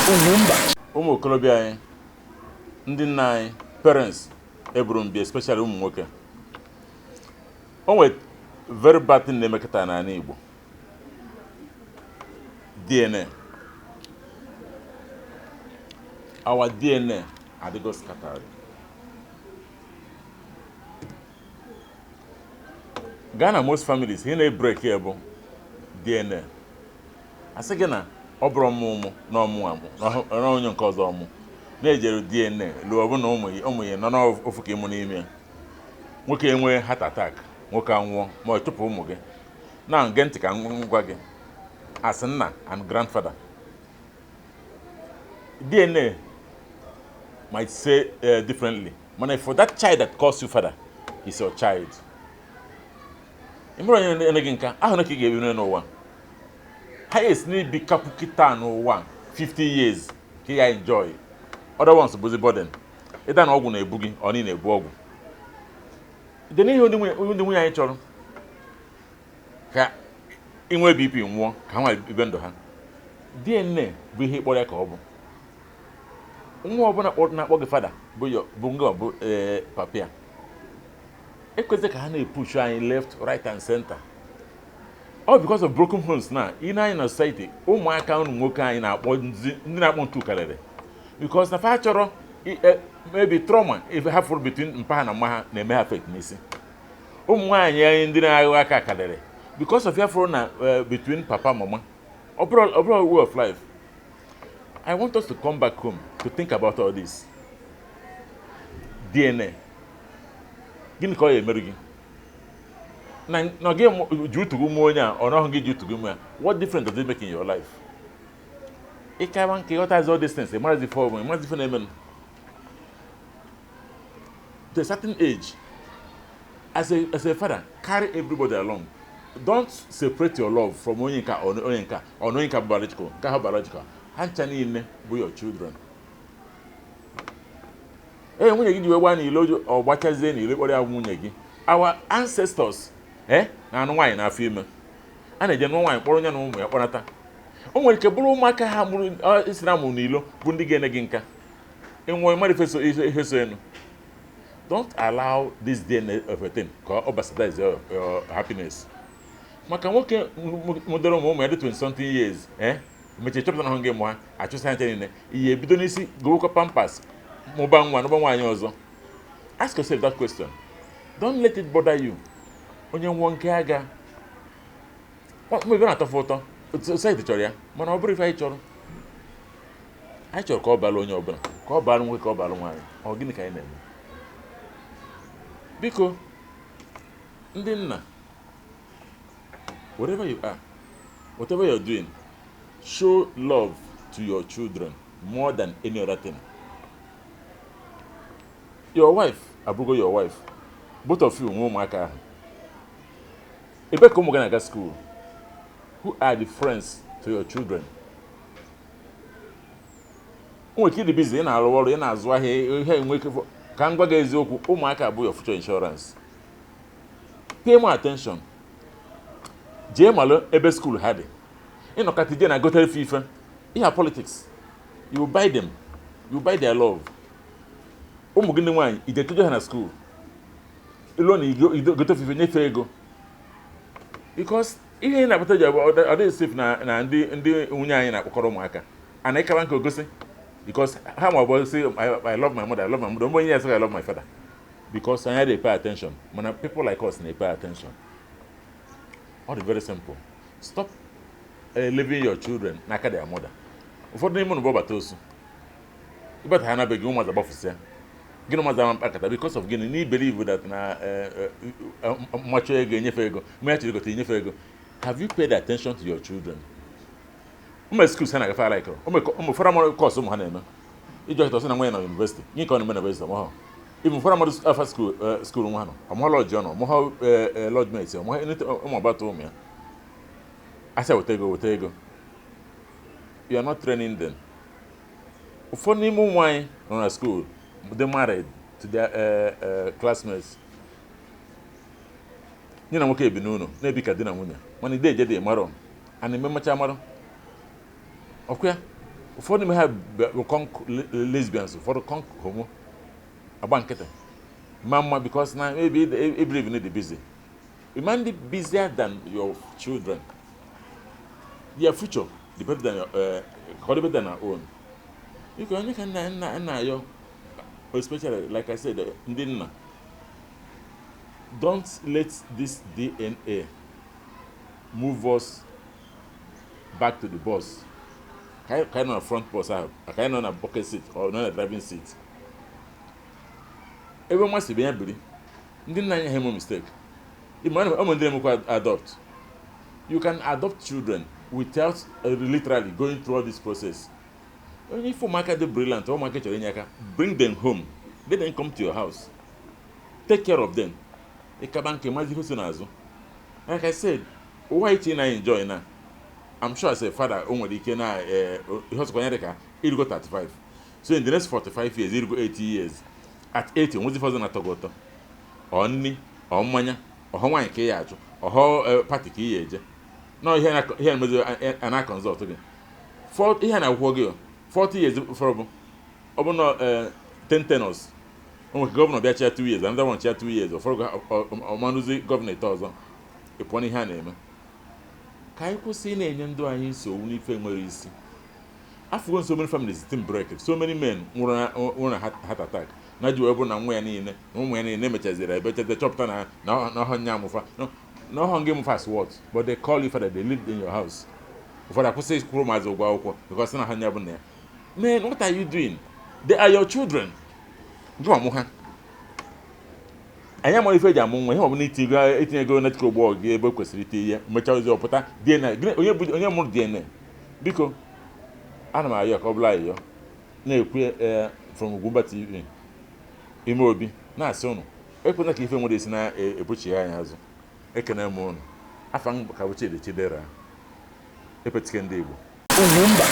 Ugwumba. Ụmụ okorobịa anyị, ndị nna anyị, parents eburu mbi, especially ụmụ nwoke, o nwere very bad thing na-eme kịta n'ala Igbo. DNA, our DNA adịgo scattered. Gaa na most families, ihe na-ebreak ya bụ DNA. Asị gị na ọ bụrụ ọmụ ụmụ na ọmụ amụ na onye nke ọzọ ọmụ na-ejere DNA lụọ, ọ bụ na ụmụ ya nọ n'ofu ka ịmụ n'ime ya. Nwoke enwee heart attack, nwoke anwụọ, ma ọ chụpụ ụmụ gị. Na nge ntị ka m gwa gị, as nna and grandfather, DNA might say differently, mana for that child that calls you father is your child. Ị mụrụ onye na-ene gị nka ahụ na ka ị ga-ebi n'ụwa ha esi n'ibi kapụ kịta n'ụwa 50 years ka ị ya enjoy. Other ones bụzi burden. Ịda na ọgwụ na-ebu gị, ọ niile na-ebu ọgwụ dị n'ihe. Ndị nwunye anyị chọrọ ka inwe BP nwụọ ka ha nwa ibe ndụ ha. DNA bụ ihe ịkpọrọ ya ka ọ bụ nwa ọbụla na-akpọ gị father bụ bụ ngị bụ papa ya. Ekwesịghị ka ha na-epushu anyị left, right and center, all because of broken homes. Na ị na-anya na society, ụmụaka ụmụ nwoke anyị na-akpọ ndị na-akpọ ntu karịrị because na fa chọrọ maybe trauma ife ha fụrụ between mpa ha na mma ha na-eme ha affect n'isi. Ụmụ nwaanyị anyị ndị na-aghọ aka karịrị because of ya fụrụ na between papa, mama. Ọ bụrụ way of life. I want us to come back home to think about all this. DNA, gịnị ka ọ ya emerụ gị na gị ji utugu mụ onye a ọ nọghị gị ji utugu mụ ya? What difference does it make in your life? Ịkawa nke ịghọtazi all these things, ịmarazi ife ọbụla, ịmarazi ife na-emenụ. To a certain age, as a father, carry everybody along. Don't separate your love from onye nka or onye nka or onye nka biological, nke ahụ biological. Ha ncha niile bụ your children. Ee, nwunye gị ji wee gbaa n'ilo, ọ gbachazie n'ilo, kpọrọ ya nwunye gị. Our ancestors na-anụ nwaanyị n'afọ ime, a na-eje nụọ nwaanyị, kpọrọ onye na ụmụ ya kpọnata. O nwere ike bụrụ ụmụaka ha mụrụ isi na amụrụ n'ilo bụ ndị ga-ene gị nka ịnwụọ mmadụ ife so enu. Don't allow this DNA of a thing ka ọ bastardize your happiness. Maka nwoke mụdere ụmụ ya dị 20 something years, mechie chọpụta na hụ gị mụ ha achụsa nche niile, ihe ebido n'isi gowekwa Pampers, mụba nwa, nụba nwaanyị ọzọ. Ask yourself that question. Don't let it bother you. Onye nwụọ nke aga mgbe na-atọfe ụtọ, society chọrọ ya, mana ọ bụrụ ife anyị chọrọ. Anyị chọrọ ka ọ bara onye ọbụla, ka ọ bara nwoke, ka ọ bara nwaanyị. Ọ gịnị ka anyị na-eme? Biko, ndị nna, wherever you are, whatever you're doing, show love to your children more than any other thing. Your wife abụgo your wife. Both of you nwe ụmụaka ahụ. Ebe ka ụmụ gị na-aga school? Who are the friends to your children? O nwere ike ịdị busy, ị na-arụ ọrụ, ị na-azụ ahịa, ihe enwe ike. Ka m gwa gị eziokwu, ụmụaka bụ your future insurance. Pay more attention. Jee malụ ebe school ha dị. Ịnọkọta ije na gotere ife ihe politics, you buy them, you buy their love. Ụmụ gị ndị nwaanyị, ije tụje ha na school ịlụọ na gote ife, nyefee ego, because ihe ị na-akpata ji ọ dịghị safe na ndị nwunye anyị na-akpọkọrọ ụmụaka a na ịkara nke ogosi, because ha ma ọ bụ sị, "I love my mother, I love my mother." Mgbe onye ya sị, "I love my father," because anyị dey pay attention. Mana people like us na-pay attention. Ọ dị very simple. Stop leaving your children n'aka their mother. Ụfọdụ n'ime unu bụ ọbata osu ịbata ha na be gị, ụmụazị agbafusịa gịnị, ụmụazị ama mkpakọta because of gịnị? Na believe that na mmachọ ego, enyefe ego, mgbe ya chọrọ igote, enyefe ego. Have you paid attention to your children? Ụmụ schools ha na-agafe ala ikọrọ ụmụ ụfọdụ amara course ụmụ ha na-eme. Iji ọchịta sị na nwa ya nọ university, gịnị ka ọ na-eme na university? Ọmụhọ even ụfọdụ amadụ afa school nwa ha nọ, ọmụhọ lodge ọ nọ, ọmụhọ lodge mate, ọmụhọ ụmụ agbata ụmụ ya. Asị weta ego, weta ego. You are not training them. Ụfọdụ n'ime ụmụ anyị nọ na school dị married to their classmates. Nye na nwoke ebi n'ụlọ, na-ebi ka di na nwunye, mana ide eje dị marọ a na-eme mmacha marụ ọkwa ya. Ụfọdụ n'ime ha bụ conk lesbians, ụfọdụ conk homo, agba nkịtị ma mma because na maybe I believe in the busy. You man dị busier than your children, their future dị better than your, ka ọ dị better than our own. Biko, onye ka nna nna nna ayọ, especially, like I said, ndị nna, don't let this DNA move us back to the bus. Ka anyị nọ na front bus ahụ, ka anyị nọ na bucket seat or nọ na driving seat, ebe nwa si bịa biri. Ndị nna anyị ha eme mistake. Ụmụ ndị na-emekwa adopt, you can adopt children without literally going through all this process. Onye ife ụmụaka dị brilliant, ụmụaka chọrọ inye aka, bring them home, let them come to your house, take care of them. Ịkaba nke mazi ihe so n'azụ. Like I said, ụwa iche na enjoy na I'm sure as a father, o nwere ike na ihe ọzọkwa ya dị ka irugo 35, so in the next 45 years, irugo 80 years. At 80, onwezi ife ọzọ na-atọ gị ụtọ, ọ nni, ọ mmanya, ọhọ nwaanyị ka ị ya achụ, ọhọ party ka ị ya eje nọ, ihe na-emezi a na-aconsult gị. Ihe na akwụkwọ gị 40 years fọrọ bụ ọ bụ na 10 tenures. O nwere governor bịa chia 2 years, another one chia 2 years, ụfọdụ ọmanụzi governor ite ọzọ. Ị pụọ n'ihe a na-eme. Ka anyị kwụsị ị na-enye ndụ anyị nsogbu n'ife nwere isi. Afụgo so many families team break, so many men nwụrụ na heart attack na ji wee bụ na nwa ya niile na ụmụ ya niile emechaziri ebe cheta chọpụta na ọhọ nya amụfa na ọhọ ngị mụfa as what, but they call you father, they live in your house. Ụfọdụ akwụsị kwụrụ maazị ụgwọ akwụkwọ because na ha nya bụ na ya. Man, what are you doing? They are your children. Gị ma mụ ha, anyị amaghị ife eji amụ nwa. Ihe ọbụla itinye ego netịk ogbo gị ebe o kwesịrị itinye ihe, mechaa ozi ọpụta DNA. Onye bụ onye mụrụ DNA? Biko, ana m ayọ ka ọ bụla ayọ na-ekwu from Ugwumba TV ime obi na-asị ụnụ ekwena ka ife nwere isi na-ebuchighi anyị azụ. Ekene m ụnụ. Afa m ka bụ Chidi Chidera Epetike ndị Igbo. Ugwumba.